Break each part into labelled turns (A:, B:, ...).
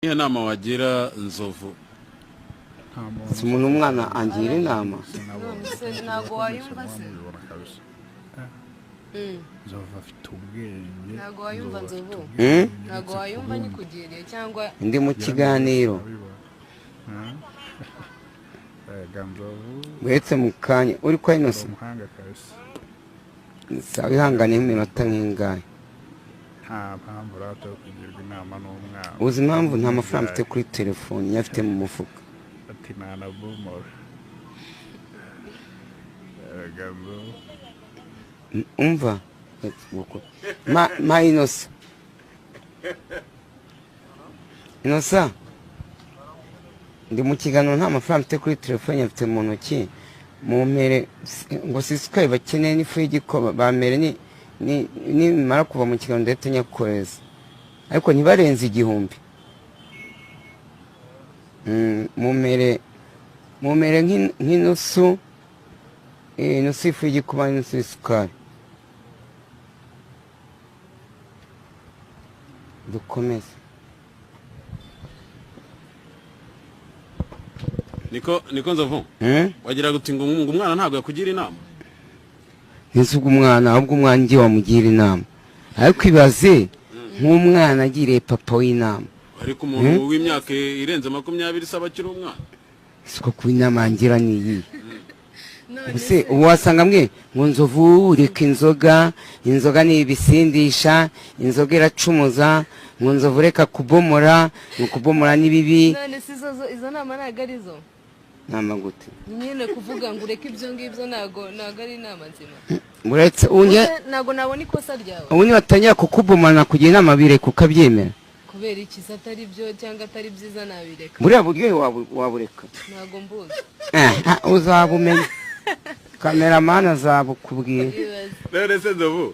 A: Niyo nama wagira Nzovu?
B: Nta muntu.
C: Si umuntu, umwana angira inama.
B: Sinabonye.
D: Se ntabwo wayumva se?
B: Mubibona kabisa. Nzovu afite ubwenge.
D: Ntabwo wayumva.
B: Nzovu afite
D: Nzovu.
B: ubwenge.
D: Ntabwo wayumva nyikugiriye cyangwa?
C: Ndi mu kiganiro.
B: Ega Nzovu.
C: Uretse mu kanya uri kwa
B: Uri
C: Innocent.
B: umuhanga kabisa.
C: Sawa, ihangane nk'iminota nk'ingahe?
B: Nta mpamvu rata yo kugirwa inama n'umwana.
C: Uzi impamvu? Nta mafaranga mfite kuri telefoni, nyafite mu mufuka.
B: Ati ntanabomora. Ega Nzovu.
C: Umva, ma Innocent, Innocent, ndi mu kiganiro, nta mafaranga mfite kuri telefoni, mfite mu ntoki. Mumpere ngo si isukari bakeneye n'ifu y'igikoma. Bamere nimara kuva mu kiganiro ndahita nyakoreza, ariko ntibarenze 1000. Mumpere nk'inusu, inusu y'ifu y'igikoma n'inusu y'isukari. Dukomeze.
A: Niko Nzovu?
C: Hmm?
A: Wagira uti ngo umwana ntabwo yakugira inama?
C: Nzi ubwo umwana, ahubwo umwana ngiye wamugira inama, ariko ibaze nk'umwana agiriye papa w'inama.
A: Ariko umuntu w'imyaka irenze 20 isaba akiri umwana.
C: Siko kuba inama yangira ni iyi.
D: None
C: Ubuse ubu wasanga mwe ngo: "Nzovu, reka inzoga, inzoga ni ibisindisha, inzoga iracumuza." Ngo: "Nzovu, reka kubomora," ngo kubomora ni bibi.
D: None se izo nama ntabwo ari zo?
C: Nama gute?
D: Nyine kuvuga ngo ureke ibyo ngibyo ntabwo ari inama nzima?
C: Uretse unye.
D: Ubuse ntabwo nabona ikosa ryawe.
C: Ubu nibatangira kukubomana kugira inama, bireka ukabyemera?
D: Kubera iki se? Atari byo cyangwa atari byiza nabireka?
C: Buriya buryohe wabureka?
D: Ntabwo mbuzi.
C: Uzabumenya, kameramani azabukubwira.
D: Ibaze.
A: None se Nzovu,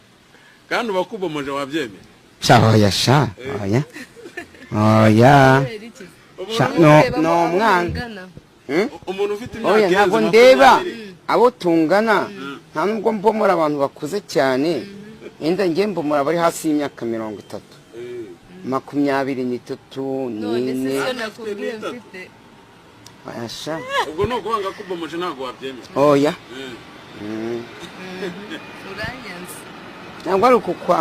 A: kandi uba kubomoje wabyemera?
C: Sha, oya, sha, oya, oya.
D: Kubera iki se?
C: Sha,
D: Wowe
C: no.
D: ureba
C: No.
D: abo
C: Umwana.
D: mungana.
C: Hmm?
A: Umuntu ufite imyaka
C: Oya,
A: irenze
C: ntabwo ndeba
A: 20.
C: Abo tungana, nta nubwo mbomora abantu bakuze cyane. Yenda njye mbomora abari hasi y'imyaka 30, 23.
D: None se
C: N'ine.
D: siyo nakubwiye mfite?
C: Oya sha.
A: Ubwo ni ukuvuga ngo akubomoje ntabwo wabyemera?
C: Oya.
A: Eh.
D: Uranyanze.
C: Ntabwo ari ukukwa.